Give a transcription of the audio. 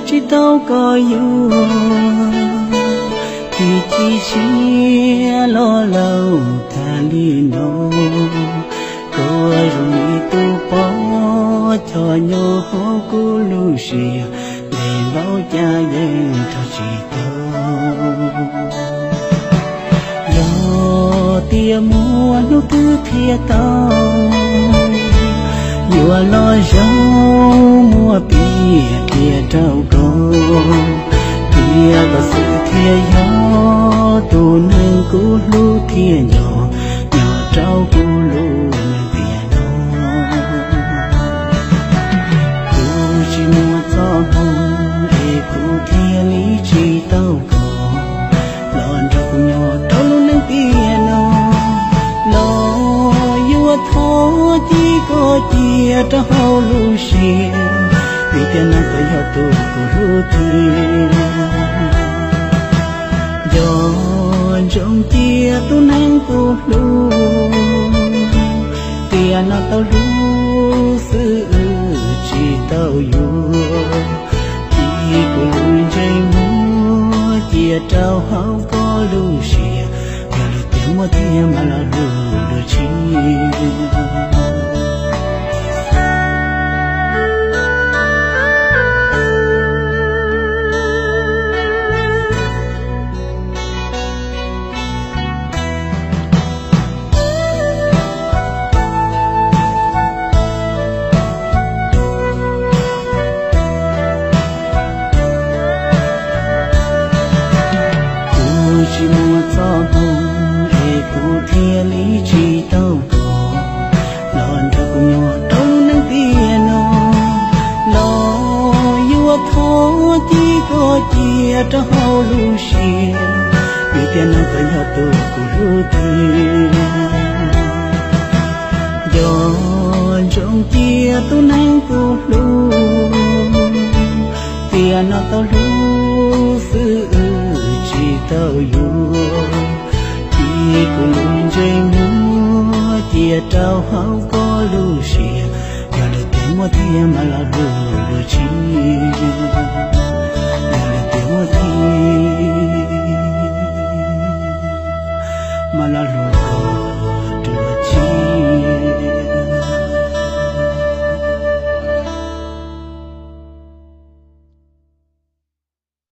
tsis tau koj yuav, tig ci siab los laus tag li no. Koj zoo li tus poj coj nyob hauv kuv lub siab, ntev npaum cas yeej rau tsis tau. Yog tias muaj hnub twg thiaj tau, yuav los zoo muab piav qhia rau koj, tias koj xwb thiaj yog tus neeg kuv hlub thiab nco, nyob rau kuv lub neej tiam no. Kuv tsis muaj txoj hmoo es kuv thiaj li tsis tau koj los nrog kuv nyob rau lub neej tiam no. Los yuav thov cia koj cia rau hauv lub siab, vim tias no koj yog tus kuv hlub tiag. Nco ntsoov cia tus neeg kuv hlub, tiam no tau hlub xwb tsis tau yuav. Cia kuv lub ntsej muag cia rau hauv koj lub siab, yog lwm tiam muaj thiab mam los hlub dua tshiab. Kuv tsis muaj txoj hmoo es kuv thiaj li tsis tau koj los nrog kuv nyob rau neej tiam no. Los yuav thov cia koj cia rau hauv lub siab, vim tias no koj yog tus kuv hlub tiag. Nco ntsoov cia tus neeg kuv hlub, tiam no tau hlub xwb tsis tau yuav. Cia kuv lub ntsej muag cia rau hauv koj lub siab, yog lwm tiam muaj thiab mam los hlub dua tshiab. Yog lwm tiam muaj thiab mam los hlub koj